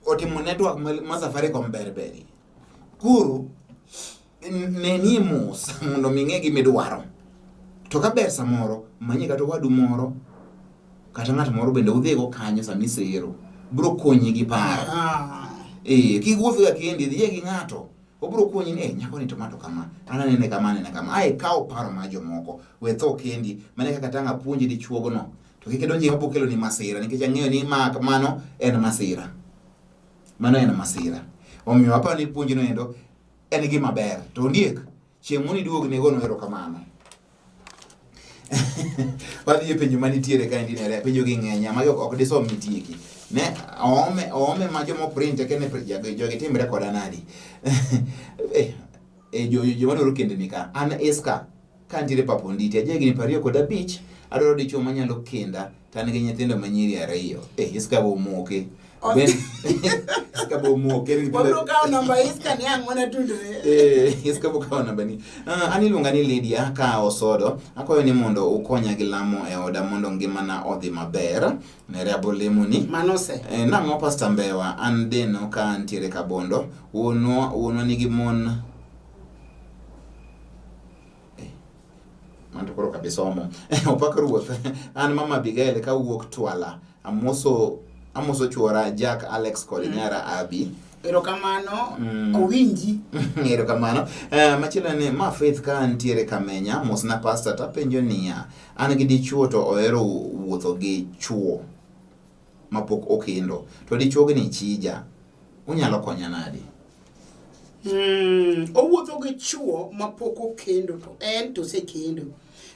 otimo network ma Safaricom ber beri. Koro nenie mos mondo mi ing'e gima idwaro. To ka ber samoro, manye kata owadu moro kata ng'at moro bende udhigo kanyo sama isero. Biro konyi gi paro. Eh, kik wuoth ga kendi, dhiye gi ng'ato. Obiro konyi ni, eh, nyako ni to ma to kama, an anene kama, anene kama. Ae kaw paro mar jomoko, we tho kendi. Mano e kaka tang' apuonji dichuogno. To kik idonj e gima keloni masira, nikech ang'eyo ni ma mano en masira. Mano en masira. Omiyo aparo ni puonjno endo en gima ber. To ondiek, chieng' moro iduog ne gono erokamano. Wadhi e penjo manitiere kaendi nere, penjo gi ng'eny, magi ok disom mitieki. Ne oome oome ma joma print kene jogi timre koda nadi. Eh, eh, joma dwaro kende ni ka. An Iska, ka antiere pap Onditi, aja higni 25, adwaro dichuo manyalo kenda to an gi nyithindo manyiri ariyo. Eh, Iska bo omoke. Ben, Iska bo omoke. Wabiro kawo namba Iska ni ang' mana tudre. Eh, Iska bo kawo namba ni. Ah, an iluonga ni Lydia ka Osodo. Akwayo ni mondo ukonya gi lamo e oda mondo ngimana odhi maber. Nere abo lemoni. Mano se. Eh, nang'o Pastor Mbewa, an Deno ka antiere Kabondo. Wuonwa, wuonwa nigi mon Mano to koro kabisa omo. Opak ruoth. An mama Abigail kawuok Twala. Amoso amoso chuora Jack Alex kod nyara Abi. Erokamano owinji. Erokamano. Machielo ni ma Faith ka ntiere Kamenya, mosna pastor tapenjo niya, an gi dichuo to ohero wuotho gi chuo mapok okendo. To dichuogni chija. Unyalo konya nadi? Owuotho gi chuo mapok okendo to en to osekendo.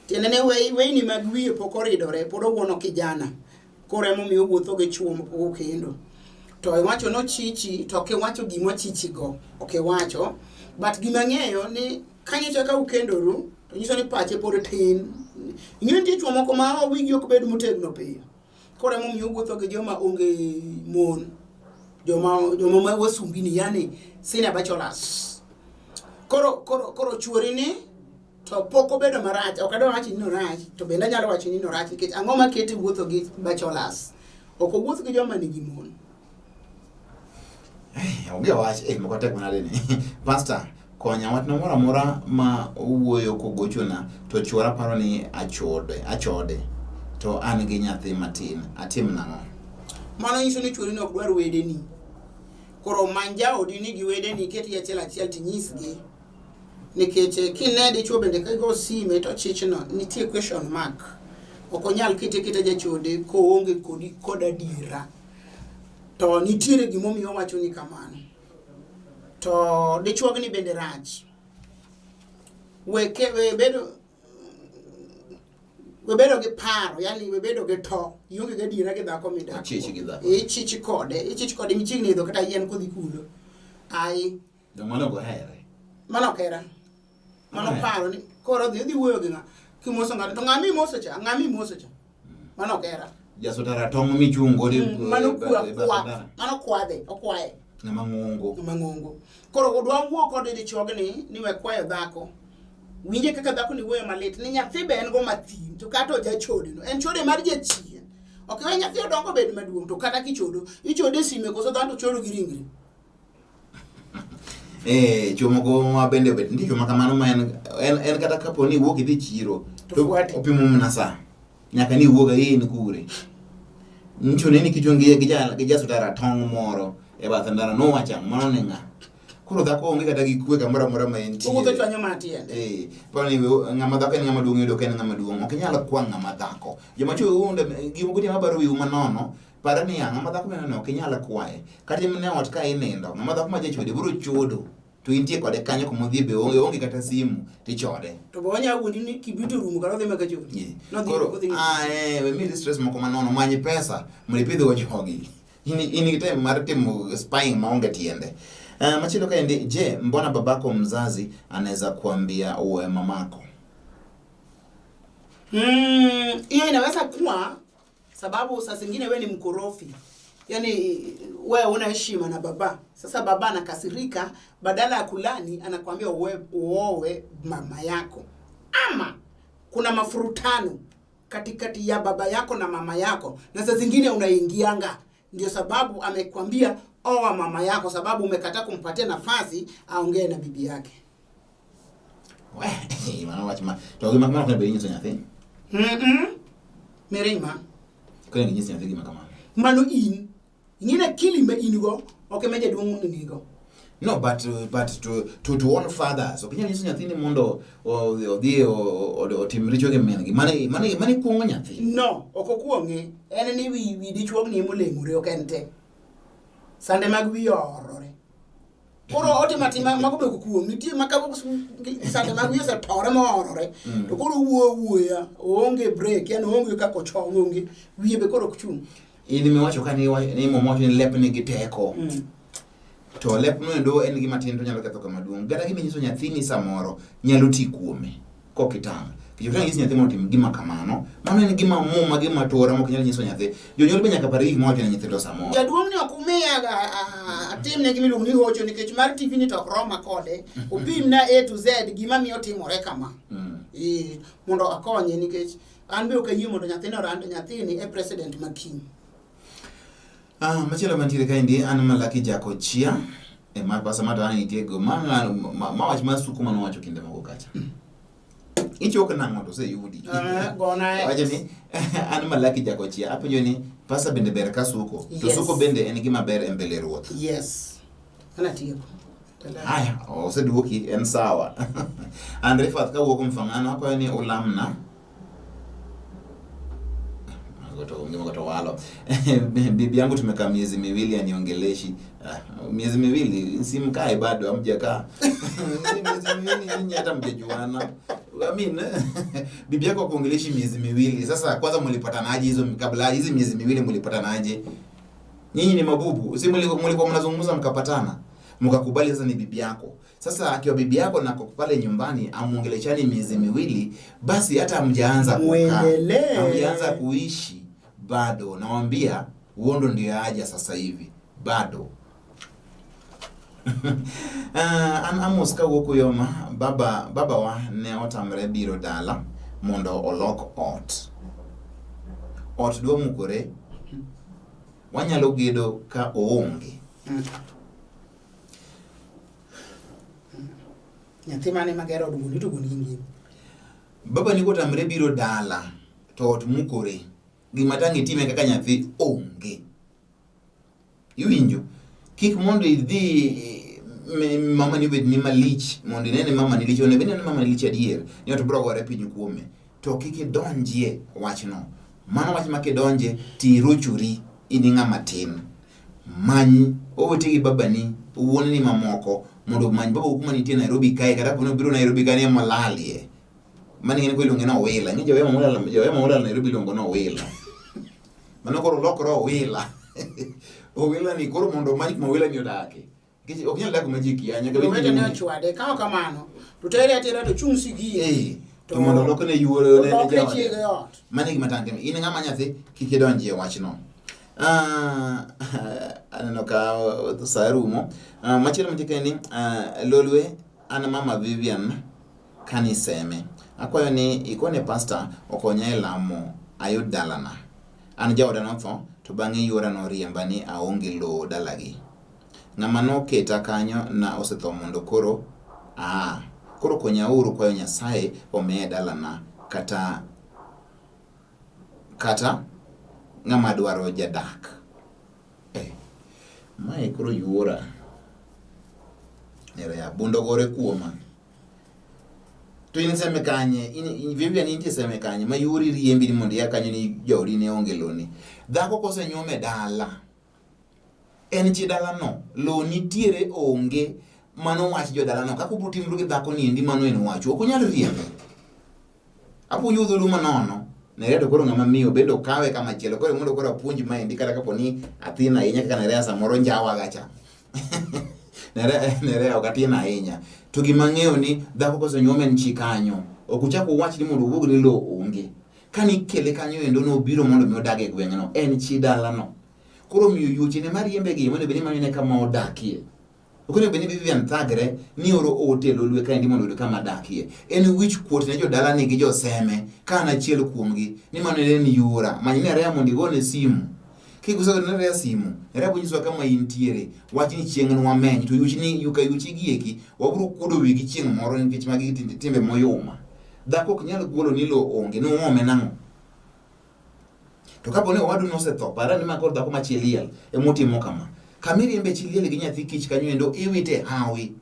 Tiende ne weyni mag wiye pok oridore, pod owuono kijana. Koro emomiyo owuotho gi chuo mapok okendo. To iwacho nochichi, to ok iwacho gima ochichigo, ok iwacho. But gima ang'eyo ni kanyocha ka ukendoru, to nyiso ni pache pod tin. Ing'eyo nitie chuo moko ma wigi ok bed motegno piyo. Koro emomiyo owuotho gi joma onge mon, joma joma wasumbini, yani senior bachelors. Koro koro koro chuori ni to pok obedo marach, ok adwa wacho ni norach, to bende anyalo wacho ni norach nikech ang'o makete wuotho gi bachelors? Ok owuoth gi joma nigi mon. Onge wach, moko tek manade ni. Pastor, konya wachna moro amora ma owuoyo kogochona to chuora paro ni achode, achode. To an gi nyathi matin, atim nang'o? Mano nyiso ni chuori ni ok dwar wedeni. Koro many jaodi ni gi wedeni, iketgi achiel achiel tinyisgi. Nikech kine dichuo bende ka igo sime to chichno nitie question mark. Ok onyal kete keta jachode koonge kodi kod adiera. To nitiere gimomiyo owacho ni kamano. To dichuogni bende rach. We bedo we bedo gi paro, yani we bedo gi to, ionge gi adiera gi dhako midak. Ichich gi dhako. Ichich kode, ichich kode michiegni idho kata yien kodhi kulo. Ai. To mano ok ohere. Mano ok hera. Mano paro ni koro odhi odhi wuoyo gi ng'a. Kimoso ng'ato to ng'a mimoso cha, ng'a mimoso cha. Mano ok hera. Jasuta ratong' michung' godo Mano kwa kwa. Mano kwadhe, okwaye. Ng'ama ng'ongo. Ng'ama ng'ongo. Koro odwa wuo kod dichuogni ni we kwayo dhako. Winje kaka dhako ni wuoyo malit ni nyathi be en go mathin to kata ojachode no. En chode mar jachien. Ok iwe nyathi odongo bed maduong' to kata kichodo, ichode e sime koso dhano to chodo gi ringri. Eh, chwo moko ma bende obet nitie chwo ma kamano ma en, en, en kata kapo ni iwuok idhi chiro To fuati. opimo mana sa nyaka ni iwuog in kure nchune ni kichung' gi gi ja gi jasuta ratong' moro e bath ndara nowacho ang'o mano ne ng'a koro dhako onge kata gi kwe kamoro amora ma entie Owuotho chwanyo mana tiende. Eh, paro ni ng'ama dhako en ng'ama duong' yudo ka en ng'ama duong' ok inyal kwa ng'ama dhako joma chwo unde gima gotieno mabaro wiu manono Par niya, ng'ama dhako mineno ok inyal kwaye. Kata in e ot ka inindo, ng'ama dhako ma jachode biro chodo to intie kode kanyo kuma odhi be onge, onge kata simu tichode. To be onya wuondi ni kibrit orumo kata odhi maka chode. Yeah. Nodhi Koro, odhi. ah, eh, we miri stress moko manono, many pesa mondo ipidhgo jogi. In, in gi time mar timo spying maonge tiende. Machielo kaendi, je, mbona babako mzazi anaweza kuambia uwe mamako? Hiyo inaweza kuwa sababu saa zingine we ni mkorofi, yaani wewe una heshima na baba. Sasa baba anakasirika, badala ya kulani anakuambia uowe mama yako, ama kuna mafurutano katikati ya baba yako na mama yako, na saa zingine unaingianga. Ndio sababu amekwambia oa mama yako, sababu umekataa kumpatia nafasi aongee na bibi yake. We, mano wach ma to gima kamano ok onego inyiso nyathi. Mirima. Ok onego inyis nyathi gima kamano. Mano in. Ing'e akili ma in go ok ema jaduong' nigo. No, but to all fathers, ok inyal nyiso nyathini mondo odhi otim richo gi min gi. Mane mane mane kuong'o nyathi. No, ok okuong'e. En ni wi dichuogni ema oleng'ore ok en te. Sande mag wiye oorore. Koro otimo atima mago be ok kuong'. Nitie ma ka sande mag wiye osetore moorore. To koro owuoyo wuoya, oonge break, yani oonge kaka ochong, onge. Wiye be koro ok chung'. In miwacho ka ni ni muma wacho ni lep nigi teko. To lep no endo en gima tin to nyalo ketho kama duong'. Kata gima inyiso nyathini samoro nyalo ti kuome kok itang'. Nikech ok inyal nyiso nyathi mondo otim gima kamano. Mano en gima muma, gima tura mok inyal nyiso nyathi. Jonyuol be nyaka par gik mawacho ne nyithindo samoro. Jaduong' ni ok umiya atimne gima iluongo ni hocho nikech mar TV ni to ok roma kode. Opimna A to Z gima miyo timore kama. Mondo akonye nikech an be ok ayie mondo nyathina orand nyathini e president ma kiny. Machielo mantiere kaendi an Malaki Jakochia e mar pasa ma to an nitie go ma ma wach mar suku mane owacho kinde moko kacha. Ichok nang'o to oseyudi. Gona e. Wacho ni an Malaki Jakochia apenjo ni pasa bende ber ka suko to Yes. suko bende en gima ber e mbele ruoth. Yes. Anatieko. Haya, oseduoki en sawa. An Rifath kawuok Mfangano akwayo ni ulamna. Mago to walo. Bibi yangu tumekaa miezi miwili aniongeleshi. Miezi miwili simkae bado hamjakaa. Miezi miwili nyinyi hata mjajuana. I mean, bibi yako akuongeleshi miezi miwili. Sasa kwanza mlipatanaje hizo kabla hizi miezi miwili mlipatanaje? Nyinyi ni mabubu. Si mlikuwa mnazungumza mkapatana. Mkakubali sasa ni bibi yako. Sasa akiwa bibi yako na ako pale nyumbani amuongeleshani miezi miwili, basi hata hamjaanza kukaa. Muendelee. Hamjaanza kuishi bado. Nawaambia uondo ndio haja sasa hivi. Bado. An Amos kawuok Uyoma, baba wa ne otamre biro dala mondo olok ot. Ot dwa mukore. Wanyalo gedo ka oonge. Nyathi mane magero od wuon to wuon gi ngima. Baba ni kotamre biro dala to ot mukore. Gima tang' itime kaka nyathi onge. Iwinjo? Kik mondo idhi mama ni obed ni malich mondo ine ni mama ni lich onego bed ni mama ni lich adier ni ot biro gore piny kuome to kik idonjie wachno mano wach ma kidonje tirochori in ng'ama tin many owete gi babani wuoneni mamoko mondo omany babau kuma nitie Nairobi kae kata kapo ni obiro Nairobi ka ni ema olalie mano ing'e ni koro iluonge ni Owila ing'e jowema molal jowema molal Nairobi iluongo ni Owila mano koro olokore Owila Owila ni koro mondo omany kuma Owila ni odake nikech ok nyal dak kuma ji kia nyaka bed ni Owete ne ochwade ka ok kamano to tere atera to chung' sigie. Eh, to mondo olokne yuoro ne ne Olokne jaode. chiege ot. Mano e gima tang' timo. In ng'ama nyathi kik idonji e wachno. Ah, aneno ka sa rumo. Ah, machielo mantie kae ni ah, Lolwe an mama Vivian Kaniseme. Akwayo ni ikone pasta okonya e lamo ayud dalana. An jaoda notho to bang'e yuora noriemba ni aonge lowo dalagi. Ng'ama noketa kanyo na osetho mondo koro aa. Koro konyauru kwayo Nyasaye omiye dalana kata kata ng'ama dwaro jadak. Eh, mae koro yuora. Ere ya bundo gore kuoma. To in seme kanye? In, in Vivian intie seme kanye? Ma yuori riembi ni mondo ia kanyo ni jaodi ne onge loni. Dhako kosenyuom e dala, en chi dalano, lowo nitiere onge, mano wach jodalano. Kaka ubiro timru gi dhako ni endi mano en wachu. Ok unyal riembe. Apuonjou dholuo manono. Nerea to koro ng'ama miyo bende okawe kama chielo. Koro mondo koro apuonj maendi kata kapo ni athin ahinya kaka Nerea samoro njawa ga cha. Nerea, Nerea ok atin ahinya. To gima ang'eyo ni dhako kosenyuom en chi kanyo. Ok uchak uwach ni mondo owuog ni lowo onge. Kane ikele kanyo endo nobiro mondo mi odag e gweng'no. En chi dalano. Koro omiyo yuochene mariembe gi mondo bed ni manyone kama odakie. Ok onego bed ni Vivian thagre ni oro ote e Lolwe kaendi mondo oyud kama dakie. En wich kuot ne jodalani gi joseme ka an achiel kuomgi ni mano en yuora. Many Nerea mondo igone simu. Kigusego ne Nerea simu, Nerea biro nyisowa kama intiere. Wach ni chieng' nwameny to yuch ni yuka yuchi gi eki wabiro kuodo wigi chieng' moro nikech magi timbe moyuma. Dhako ok nyal golo ni lowo onge, nuome nang'o? To kapo ni owadu nosetho, par ane ma koro dhako ma chi liel ema otimo kama. Kama iriembe chi liel gi nyathi kich kanyo endo iwite hawi.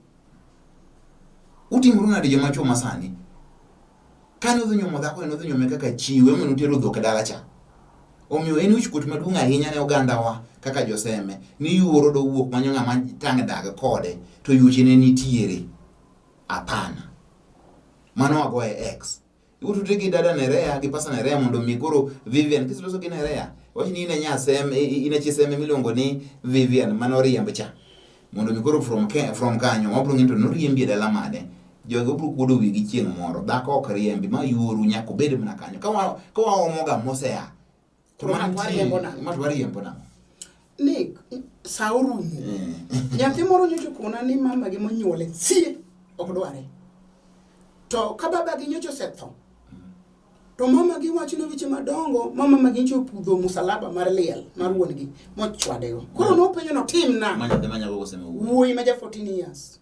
Utimru nade joma chwo masani? Kane udhi nyuomo dhako ne udhi nyuome kaka chiwe emomiyo nutero dhok e dala cha. Omiyo en wichkuot maduong' ahinya ne ogandawa kaka joseme ni yuoro dowuok manyo ng'ama tang' dag kode to yuoche ne nitiere. Hapana. Mano wagoye X. Utudri gi dada Nerea gi pasa Nerea mondo mi koro Vivian kiseloso gi Nerea wach ni in e nyasem in e chiseme miluongo ni Vivian mane oriemb cha mondo mi koro from ke, from kanyo wabro ng'eyo to noriembi e dala mane jogi obro kuodo wigi chieng' moro dhako ok riembi ma yuoru nyaka obed mana kanyo ka wa ka waomo ga mosea to Koro mano ma to wariembo nang'o? ma to wariembo nang'o Nick, sa orumo. Nyathi moro nyocha okona ni mama gi monyuole sie ok dware. To ka baba gi nyocha osetho, to mama gi wachone weche madongo ma mama gi nyocha opudho musalaba mar liel mar wuon gi mochwadego. Koro nopenjo notim ma nang'o? nyathi ma nyako koseme wuoyi Wuoyi ma ja 14 years.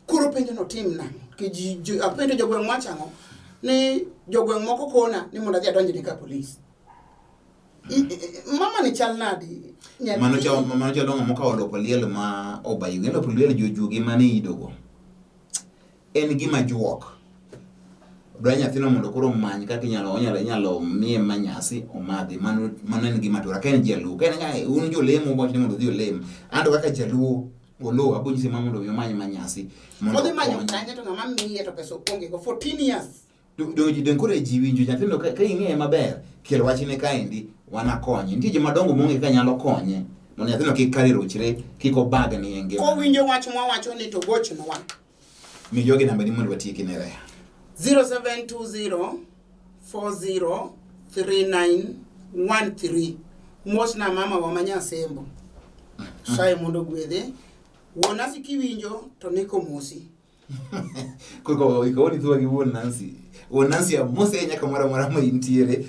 Koro penjo notim nang'o? Nikech apenjo jogweng' wacho ang'o? Ni jogweng' moko kona ni mondo adhi adonjne ka polis. Mama ni chal nadi? Nyathi- Mano chalo mano chalo ng'ama okawo lop liel ma obayi. Ng'e lop liel jojuogi mane idogo. En gima juok. Dwa nyathino mondo koro omany kaka inyalo onyalo inyalo miye manyasi omadhi. Mano mano en gima tura. Ka en jaluo, ka en ng'a un jolemo uwacho ni mondo odhi olem. Anto kaka jaluo Oloo abo nyise ma mondo mi omany manyasi. Mondo Odhi manyo okony. kanye to ng'ama miye to pesa ok onge go 14 years. Donge koro ji winjo nyathino ka ing'eye maber, kel wachne kaendi wanakonye. Nitie joma dongo maonge kaka nyalo konye mondo nyathino kik kare rochre, kik obagni e ngima. Kowinjo wach mwawacho ni to gochnwa. Mi jogi namba ni mondo watieki ne reha. 0720 40 3913. Mosna mama wa ma Nyasembo. Saye mondo ogwedhe. Wuon Nancy kiwinjo to Nick omosi. Koro ikawo ni thuwa gi wuon Nancy. Wuon Nancy amose ahinya kamoro amora ma intiere.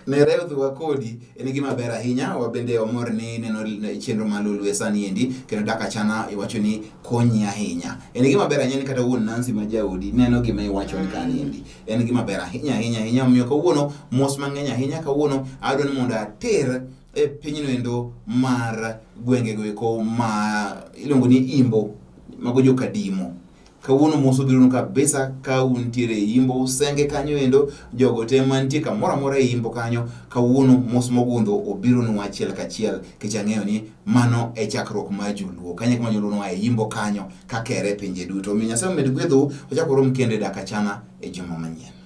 Ne reudhwa kodi en gima ber ahinya. Wabende wamor ni neno chenro mar Lolwe sani endi kendo dak achana iwacho ni konyi ahinya. En gima ber ahinya ni kata wuon Nancy ma jaodi neno gima iwacho ni kani endi. En gima ber ahinya ahinya ahinya omiyo kawuono mos mang'eny ahinya kawuono adwa ni mondo ater e pinyno endo mar gwengego eko ma iluongo ni Imbo mago jokadimo. Kawuono mos obironu kabisa ka untiere e Imbo Usenge kanyo endo jogo te mantie kamoro amora e Imbo kanyo kawuono mos mogundho obironu achiel kachiel kech ang'eyo ni mano e chakruok mar joluo kanyo kama joluo noa e Imbo kanyo kakere e pinje duto. Omiyo Nyasaye omed gwedhou wachak warom kendo e dak achana e juma manyien.